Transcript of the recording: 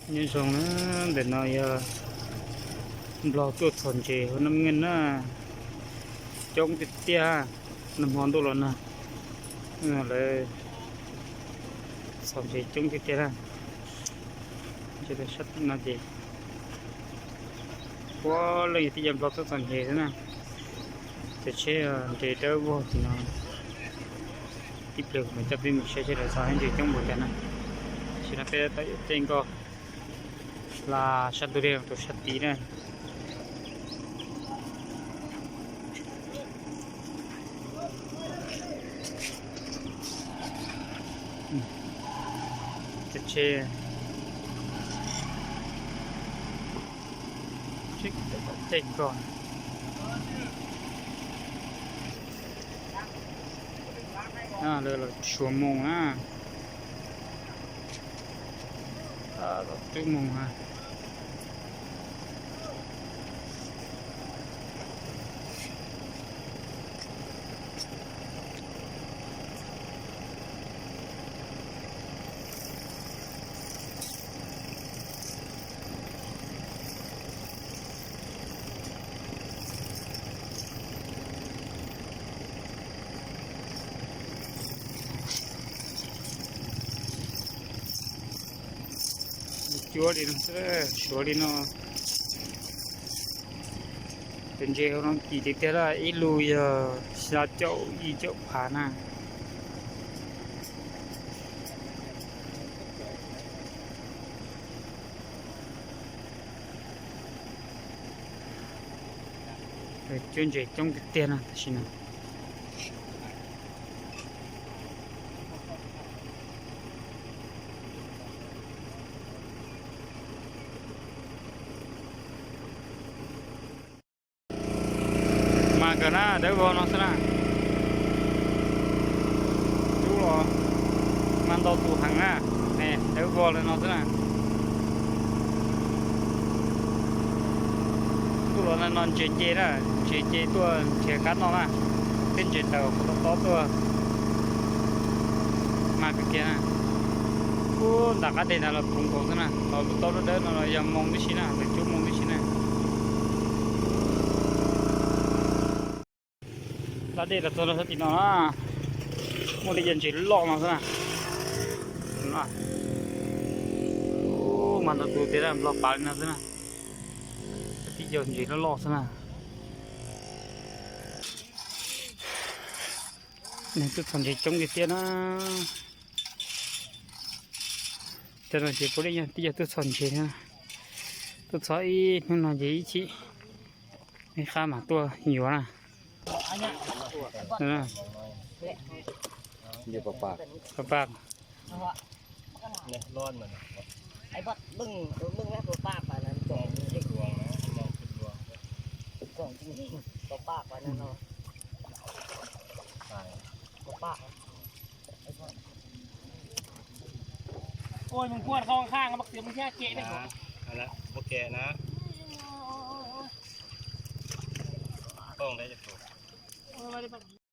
Nyob zoo na, ntawm no yog Nplog tuaj txhom ntses hauv Naj Ngeej na, coob tiag tiag. Nag hmo ntuj los nag, lawv txhom ntses coob tiag tiag na. Sab tim no ces puav leej yog tib co Nplog tuaj txhom ntses xwb na. Cov tsheb ntses dawb vog tim no, ib pliag kuv mam coj peb mus saib seb lawv txhom ntses coob npaum cas na. Tam sim no peb tau caij nkoj hla sab ntug dej rau sab tid na. Cov tsheb, tsheb caij nkoj. Lawv los tsuag moo na, los tsuag moo na. Cuab li no xwb, suav li no. Cov ntses hauv no kim tiag tiag lawm, ib lub yog xya caum yim caum phav na. Cuab ntses coob tiag tiag no tam sim no. Mas kawg na, dawb vog no xwb na. Cub los mas ntau tus heev na, dawb vog li no xwb na. Tuaj los no ntses nce na, ntses nce tuaj nrhiav qab noj na. Tej ntses taws qhov tob tob tuaj mas kawg kiag na. Ub, nram qab deg ntawd los puv nkaus xwb na, los lub taub dawb dawb no los yog moo tib si na, lawv cub moo tib si na. Nram dej los txog rau sab tim no na, muaj tej yog ntses loj no xwb na. Mas ntau tus tias Nplog pav li no xwb na, tib yog ntses loj loj xwb na. Neeg tuaj txhom ntses coob tiag tiag na. Cov no ces puav leej yog tib yog tuaj txhom ntses na. Tuaj txhom ib hnub no ces ib chim, ib qab mam tuaj yuav na. Pab pab. Ôi, mừng khuôn không khang, bác Tiệp mừng xe kệ đấy. Bác kệ nó. Không đấy. Ôi,